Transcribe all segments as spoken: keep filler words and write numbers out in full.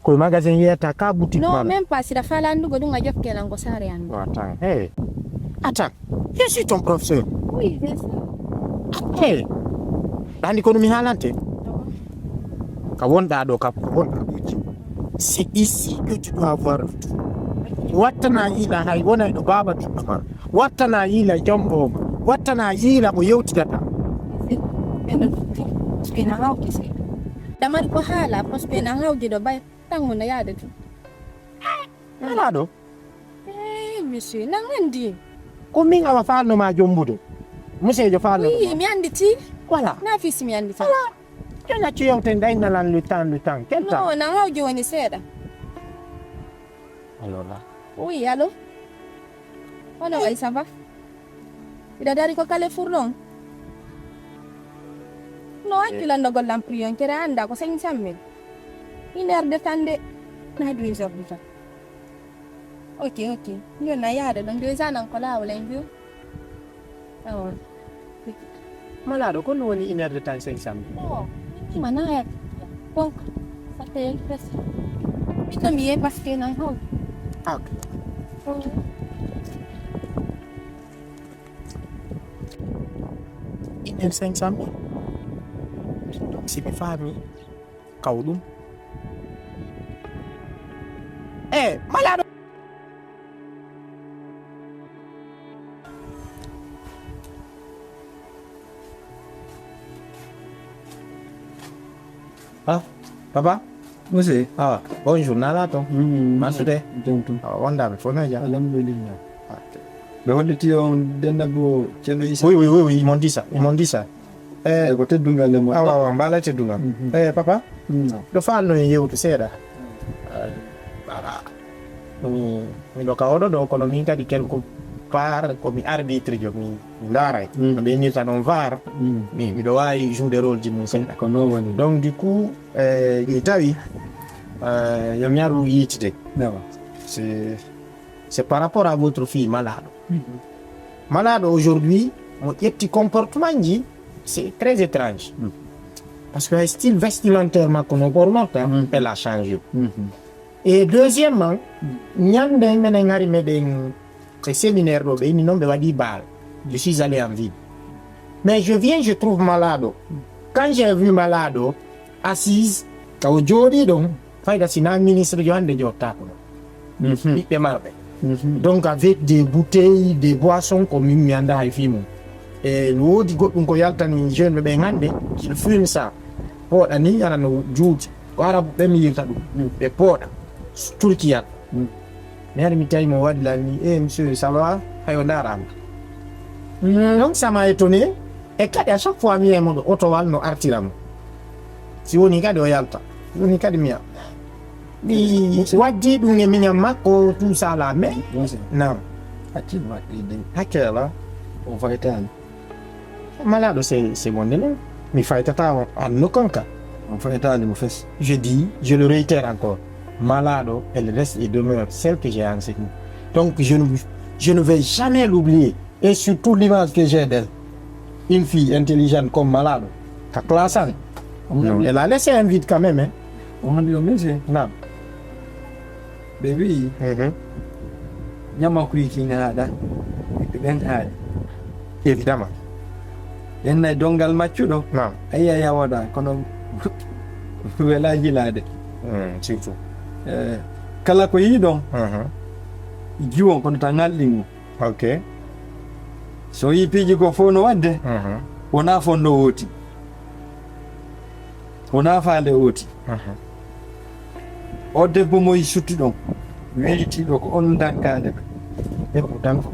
Ko magasin yiyata ka boutique non, mala. Même pas, si ɗa faala anndugo ɗum, a jokke lan ko saare an. Attends, hey. Attends, je suis ton professeur. Oui, bien sûr. Hey. Ɗa anndi kono mi haalante? Ka wonɗa ɗo, ka wonɗa ɗo jiw. C'est ici que tu dois avoir le tout. Wattana ila hay wona ɗo baaba ɓiɗɗo ma. Wattana ila jombo ma. Wattana ila mo yewtidata. Ɓe no ɗuɗɗi. Parce que na hawti seeɗa. Ɗa mari ko haala, parce que na hawti ɗo bay. Tan wona yaade tun. Alaa ɗo. Eh, monsieur, nan anndi. Ko min awa faalno ma jombude. Monsieur jo faalno. Oui, mi anndi ti. Voilà. Na fisi mi anndi ti. Voilà. Ken accu yewten day nalan le temps, le temps. Quel temps? Non, nan hawji woni seeɗa. Alors là. Oui, allô? Hono wayi, ça va? Miɗo dari ko Carrefour ɗon. No hakkilannogol lan prix on, kere annda ko cinq cent mille. Une heure de temps de, na deux heures de temps. Ok, ok. Miɗo na yaade ɗon, déjà nan ko laawol en biyo. Awa. Malaaɗo, ko ɗum woni une heure de temps cinq cent mille? Oh, ima na yaade. Donc, ça fait impression. Miɗo mi ye parce que nan haw. Ah, ok. Une heure cinq cent mille. Donc, si mi faami, kaw ɗum. Eh, malaaɗo. Ah, papa? Monsieur. Ah, bonjour, nala to. Mm, masude. Tonton. Ah, wonda mi fono ja. Alhamdulillah. Ah, ok. Ɓe holliti on denna bo Ceerno Issa. Oui, oui, oui, oui, ils m'ont dit ça. Ils m'ont dit ça. Eh, ko teddungal le mo. Awa, awa, mbala teddungal. Mhm. Eh, papa? Mm. Ɗo faalno en yewtu seeɗa. Ah, voilà. Mm, miɗo ka oɗo ɗo, kono min kadi quelque part ko mi arbitre jo, mi, mi ndaaray. Mm. No ɓe innirta noon var. Mm. Mi, miɗo waawi jouer rôle ji mum seeɗa. Ko noon woni. Donc, du coup, eh, mi tawi, eh, yo mi aru yiitide. Awa. C'est, c'est par rapport à votre fille malaaɗo. Mm. Malaaɗo aujourd'hui, mo ƴetti comportement ji, c'est très étrange. Mm. Parce que hay style vestimentaire makko no ɓornorta, mm, elle a changé. Mm. Et deuxièmement, ñande menen ngari meɗen e séminaire ɗo, ɓe inni noon ɓe waɗi bal. Je suis allé en ville. Mais je viens, je trouve malaaɗo. Quand j'ai vu malaaɗo assise, ka o jooɗi ɗon, fayda si na ministre jo hannde jottaako ɗon. Mhm. Ɓiɓɓe maɓɓe. Mhm. Donc avec des bouteilles, des boissons, ko min mi annda hay fii mum. E no woodi goɗɗum ko yaltani jeune ɓe ɓen hannde, il fume ça. Pooɗa ni, yana no juuti. Ko Arabu ɓe mi yirta ɗum. Mm. Ɓe pooɗa. Turkiyat. Mm. Mi hari mi tawi mo waɗi lan ni, "Eh, monsieur, ça va?" Hayo ndaaraama. Mm, donc ça m'a étonné. E kadi à chaque fois mi yiyay mo ɗo oto wal no artira mo. Si woni kadi o yalta. Si woni kadi mi ya. Mi waddi ɗum e miñam makko, tout ça là, mais non. Acci mo waɗɗi ɗin. Hakke ala. O faytaani. Malaaɗo, c'est, c'est mon élève. Mi faytata on en aucun cas. On faytaani mo fes. Je dis, je le réitère encore. Malaaɗo, elle reste et demeure celle que j'ai enseignée. Donc, je ne, je ne vais jamais l'oublier. Et surtout l'image que j'ai d'elle. Une fille intelligente comme Malaaɗo. Ka classe an. Non, elle a laissé un vide quand même, hein. On dit, monsieur. Naam. Ɓe wi'i, mhm, ñama kuy kiñaaɗa, ɓiɓɓe ɓen haali. Évidemment. Ɓen nay donngal maccuɗo. Naam. A yi'a yawoɗa, kono wela yilaade. Mm, surtout. Eh, kala ko yiɗon, mhm, jiwon kono ta ŋalɗin mo. Ok. So yii piiji ko fof no waɗde, mhm, wonaa fof no wooti. Wonaa faale ooti. Mhm. O debbo mo suttuɗon, weetiiɗo ko on dankaade ɓe. Debbo danko.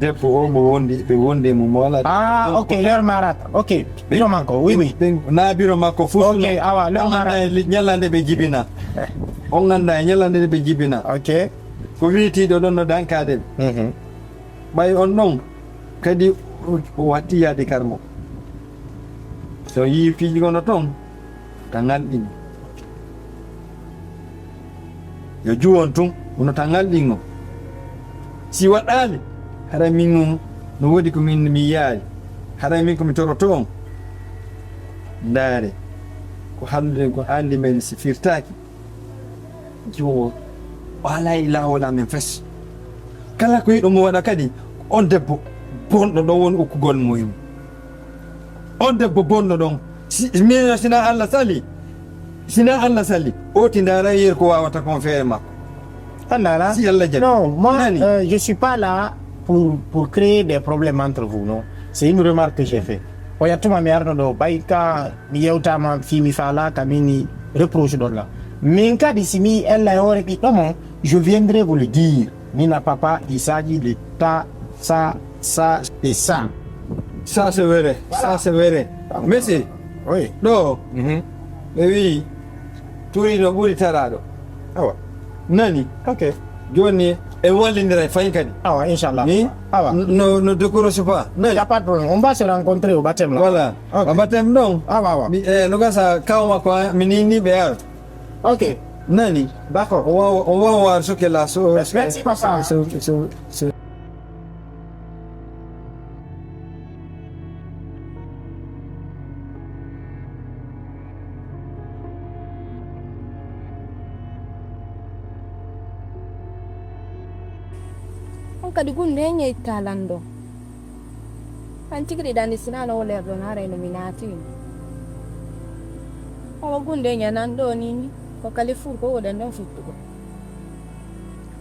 Debbo o mo wondi, ɓe wondi e mum, mo wala. Ah, ok, leur marata. Ok. Biro makko, oui, oui. Ɓe, na biro makko fof. Ok, awa, leur marata. Ñalande ɓe jibina. Eh. On annda e ñalande ɓe jibina. Ok. Ko weetiiɗo ɗon no dankaade ɓe. Mhm. Ɓay on ɗon kadi o watti yaade karmo. So yii piiji gono toon, ta ŋalɗini. Yo juwon tun, kono ta ŋalɗin o. Si waɗaali, haray min on no woodi ko min mi yiyaali. Haray min ko mi toroto on. Ndaare, ko haalduɗen ko anndi men si firtaaki. Yo, o alaa e laawol amen fes. Kala ko yiɗo mo waɗa kadi, on debbo bonɗo ɗon woni okkugol mo en. On debbo bonɗo ɗon, si, mi, sina Allah sali, sina Allah sali, o ti ndaara yeru ko waawata kon feere makko. Andala. Si Allah jaɓi. Non, moi, Nani? Euh, je suis pas là pour, pour créer des problèmes entre vous, non. C'est une remarque que j'ai fait. O yattuma mi arno ɗo, ɓay ka mi yewtama fi mi fala ka mini reproche ɗon la. Min kadi si mi ella e hoore ɓiɗɗo mon, je viendrai vous le dire. Mina papa, il s'agit de ta, ça, ça, et ça. Ça c'est vrai, ça c'est vrai. Monsieur, Oui. Ɗo Mhm. ɓe wi turi no ɓuri taraɗo. Awa. Nani? Ok. Joni en wallidira e fayi kadi. Awa, inchallah. Ni? Awa. No no décroche pas. Il n'y a Nani? Pas de problème. On va se rencontrer au baptême là. Voilà. Ok. Abatem ɗon. Awa, awa. Mi eh no gasa kaw makko mi nini ɓe ar. Ok. Nani? D'accord. On va on va voir ce que la so. Merci, papa. So, so, so. On kadi gunde e ñeyta lanndo. An tigi ɗiɗa ni sinano o lerɗo na rayno mi naatino. Omo gunde ñanan ɗo ni ni ko kalifuur ko woɗen ɗon fittugo.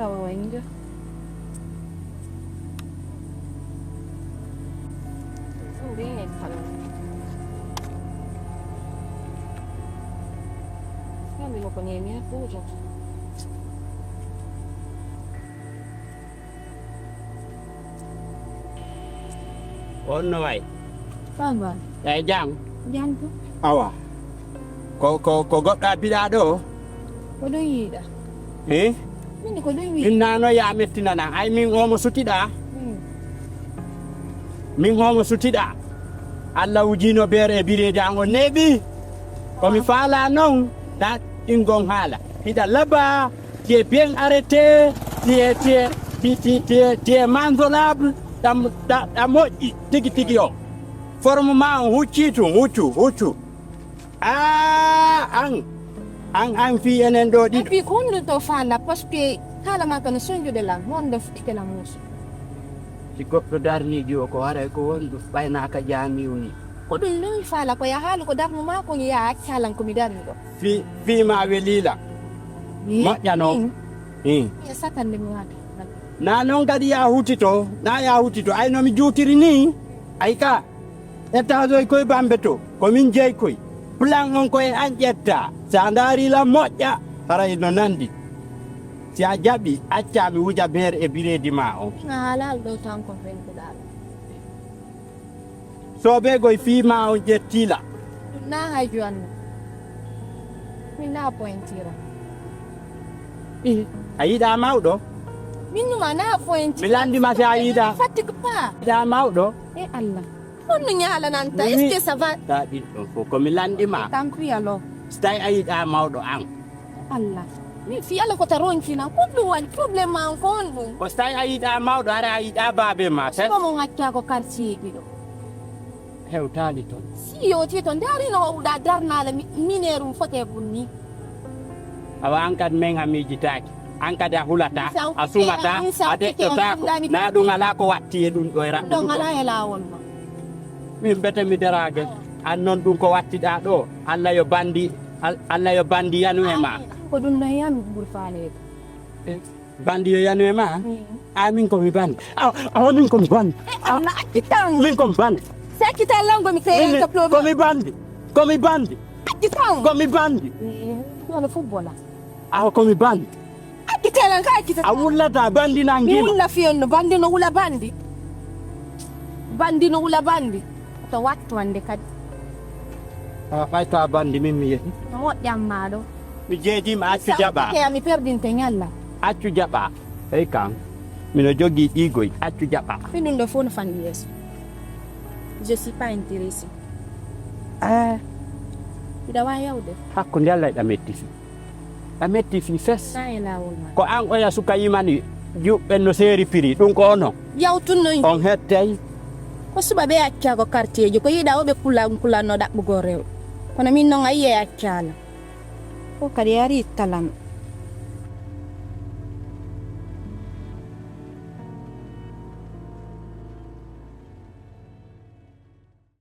Awa wayde. On no wayi? Baba, Eyi jam. Janko, Awa. Ko ko ko goɗɗo abbiɗa ɗo? Ko ɗum yiɗa. Eh? Min ko ɗum yiɗa. Min nano ya mettinana. Ay min omo sutiɗa. Min omo sutiɗa. Allah wujino beere e bireedi an o neeɓi. Ko mi faala noon na ɗin gon haala. Hiɗa laba, tu es bien arrêté, tu es tu es tu es tu es tu es mansolable. Ɗam ɗa ɗa moƴƴi tigi tigi o. Forme ma on hucci tun huccu huccu. Ah, an an an fii enen ɗo ɗiɗo. Abi ko honɗum to faala parce que kala ma kano sonjude lan honɗo fuɗɗike lan muusu. Si goɗɗo darniiji o ko haray ko wonɗo ɓaynaaka jaamiw ni. Ko ɗum ɗum faala ko ya haalu ko darnu ma ko ya acca lan ko mi darni ɗo. Fii fii ma weliila. Moƴƴa noon. Min, Hmm. Ya satande mi waata. Na noon kadi ya hutito na ya hutito ay no mi juutiri ni. Ay ka. Etazoy koye bambe to ko min jeyi koye. Plan on koye an ƴetta. Si a ndaari lan moƴƴa haray no nandi. Si a jaɓi acca mi wuja beere e bireedi ma on. A haalal ɗo tan ko fenkuɗal. Soobeegoy fii ma on ƴettiila. Ɗum na hay joanno. Min na pointira. A yiɗa mawɗo? Min numa na pointira. Mi landima si a yiɗa. Fatigue pas. Yiɗa mawɗo? E Allah. Honno ñaalananta? Mi- Est-ce que ça va? Ka ɗin ɗon fof ko mi landima. Tant pis alors. Si tawi a yiɗa mawɗo an. Allah. Min fi Allah ko ta ronkina. Ko ɗum woni problème ma on ko on ɗum. Ko si tawi a yiɗa mawɗo hara a yiɗa baabe ma. Tes Ko mon acca ko quartier ji ɗo. Hewtaali toon. Si yewti to ndarino o uɗa darnala minerum fote bunni. Awa an kadi min a miijitaaki. An kadi a hulata, a sumata, a deƴƴotaako. Na ɗum alaa ko watti e ɗum ɗo e raɗɗum Ɗon ɗo. Alaa e laawol ma. Min mbete mi daraake. An noon ɗum ko wattiɗa ɗo. Allah yo bandi, Al- Allah yo bandi yanu e ma. Ko ɗum ɗon yami ɓuri faaleede. Bandi yo yanu e ma. Amin ko mi bandi. Awa min ko mi bandi. Allah acci tan. Min ko mi bandi. Si acci tan lango mi Min teyanta ko mi bandi. Ko mi bandi. Acci tan. Ko mi bandi. Wala fof bola. Awa ko mi bandi. Acci tan ka acci tan. A wullata bandi Mi nangino. Wulla fiyon no bandi no wula bandi. Bandi no wula bandi. To wattu wande kadi. Awa ɓay to a bandi min mi yehi. Moƴƴan ma ɗo. Mi jeedima accu jaɓa. Ke mi perdinte ñalla. Accu jaɓa. Hey kan. Mino jogii ɗiigoy accu jaɓa. Fi ɗum ɗo fof no fanɗi yeeso. Je suis pas intéressé. Eh, Hiɗa waawi yawde. Hakkunde Allah e ɗa metti fi. Ɗa metti fi fes. Na e laawol ma. Ko an oya suka yimani juɓɓen no seeri piri ɗum ko ono. Yawtunno. On hettay. Ko suɓa ɓe acca ko quartier ji ko yiɗa o ɓe kulan kulanno ɗaɓɓugol rew. Kono min noon a yiye accala. Ko kadi ari talan.